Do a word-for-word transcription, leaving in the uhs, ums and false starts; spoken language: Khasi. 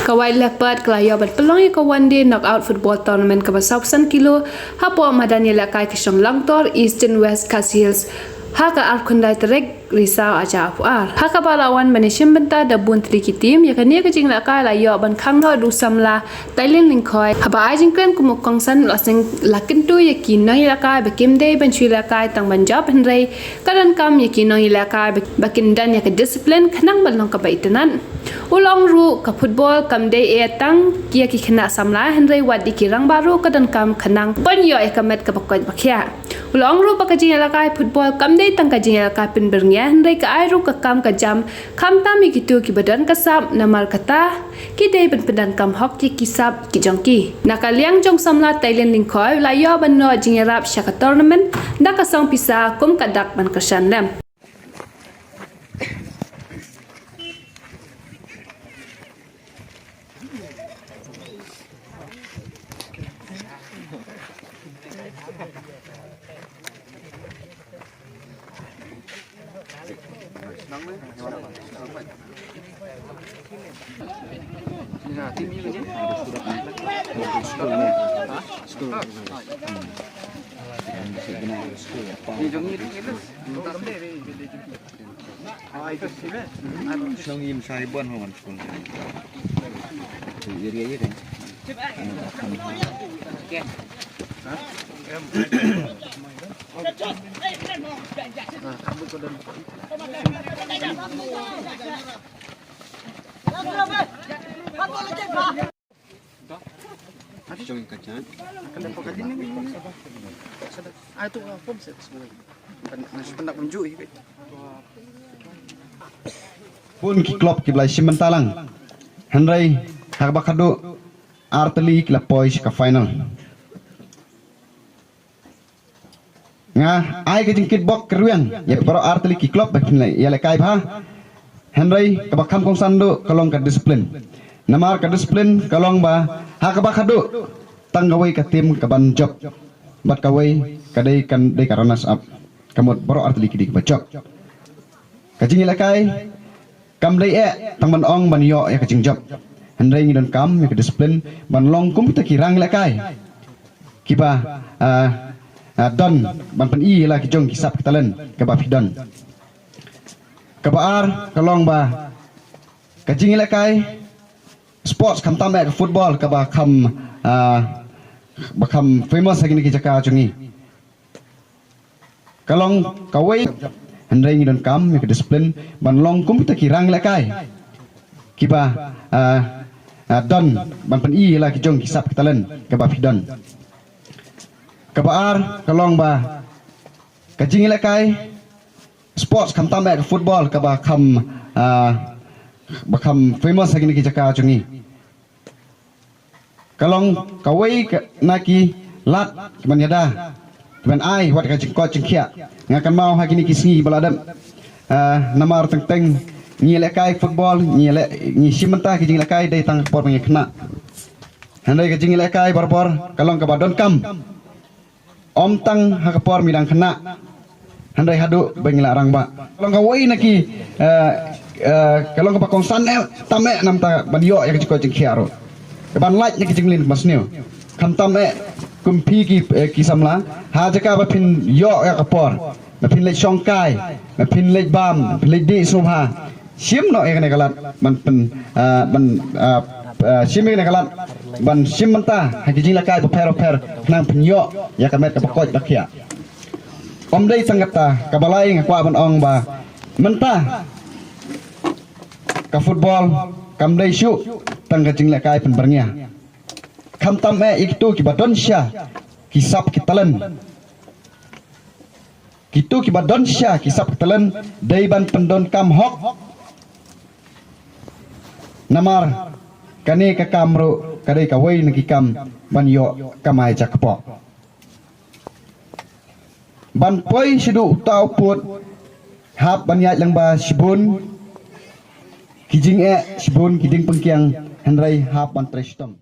Ka White Leopard ka la ïoh ban pynlong ïa ka One Day Knockout Football Tournament kaba saw phew san kilo hapoh madan ïalehkai ka shnong Langtor, Eastern West Khasi Hills, ha ka arphew khyndai tarik Risaw arhajar arphew ar. Ha kaba la wan ban ïashim bynta da bun tylli ki team, ïa kane ka jingïalehkai la ïoh ban khang noh da u samla Tailin Lyngkhoi. Haba ai jingkren kum u kongsan, la seng la kyntu ïa ki nongïalehkai ba kim dei ban shu ïalehkai tang ban jop, hynrei ka donkam ïa ki nongïalehkai ba, ba kin don ïa ka discipline khnang ban long kaba itynnad. U la ong ruh ka football kam dei eh tang ïa ki khynnah samla, hynrei wat ïa ki rangbah ruh ka donkam khnang ban ïoh ïa ka met kaba koit ba khiah. U la ong ruh ba ka jingïalehkai football kam dei tang ka jingïalehkai pynbyrngia, hynrei ka ai ruh ka kam ka jam khamtam ïa kito kiba don ka sap, namar kata ki dei ban pyndonkam hok ïa ki sap ki jong ki. Na ka liang jong u samla Tailin Lyngkhoi, u la ïoh ban noh jingïarap sha ka tournament da ka song pisa kum ka dak ban kyrshan lem. Shnong Yim Sahibon ho wan skul. Area ye kan. Bun ki club ki ba la shim bynta lang. Hynrei ha kaba khadduh ar tylli ki la poi sha ka final. Nga ai ka jingkitbok kyrwiang ïa baroh ar tylli ki club ba kin ïalehkai bha. Hynrei kaba kham kongsan duh ka long ka discipline. Namar ka discipline ka long ba ha kaba khadduh tang kawei ka team ka ban jop bad kawei ka dei kan dei ka runners up. Ka mut baroh ar tylli ki dei kiba jop. Ka jingïalehkai kam dei eh tang ban ong ban ïoh ïa ka jingjop. Hynrei ngi donkam ïa ka discipline ban long kum kita ki rangïalehkai kiba, ah, ah, don ban pyni ïa la ki jong ki sap ki talent kaba phi don. Kaba ar ka long ba ka jingïalehkai sports khamtam eh ka football kaba kham, ah, ba kham famous ha kine ki jaka jong ngi. Ka long kawei, hynrei ngi donkam ïa ka discipline ban long kum kita ki rangïalehkai kiba, ah, ah, don ban pyni ïa la ki jong ki sap ki talent kaba phi don. Kaba ar ka long ba ka jingïalehkai sports khamtam eh ka football kaba kham, ah, ba kham famous ha kine ki jaka jong ngi. Ka long kawei ka, na ki lad ki ban ïada ki ban ai wat ka jingkoit jingkhiah. Nga kynmaw ha kine ki sngi ba la dep, ah, namar teng teng ngi ïalehkai football, ngi ïaleh, ngi shim bynta ki jingïalehkai dei tang ka por ba ngi khynnah. Hynrei ka jingïalehkai barabor ka long kaba donkam. Ym tang ha ka por ba ngi dang khynnah, hynrei haduh ba ngi la rangbah. Ka long kawei na ki, eh, eh, ka long kaba kongsan eh tam eh namar ban ïoh ïa ka jingkoit jingkhiah ruh. Ka ban lait na ki jingleh ba sniew. Khamtam eh kum phi ki, eh, ki samla, ha jaka ba phin ïoh ïa ka por ba phin leit shong kai, ba phin leit bam, ba phin leit dih sngewbha. Shim noh ïa kane ka lad ban pyn, ah, ban, ah, ah, shim ïa kane ka lad ban shim bynta ha ki jingïalehkai bapher bapher khnang phin ïoh ïa ka met kaba koit ba khiah. Ym dei tang kata, kaba lai nga kwah ban ong ba mynta ka football kam dei shuh tang ka jingïalehkai pynbyrngia. Khamtam eh ïa kito kiba don sha ki sap ki talent. Kito kiba don sha ki sap ki talent dei ban pyndonkam hok. Namar kane ka kam ruh ka dei kawei na ki kam ban ïoh kamai jakpoh. Ban poi shaduh uta u pud hap ban ïaid lang ba shibun ki jingeh, shibun ki diengpyngkiang, hynrei hap ban trei shitom.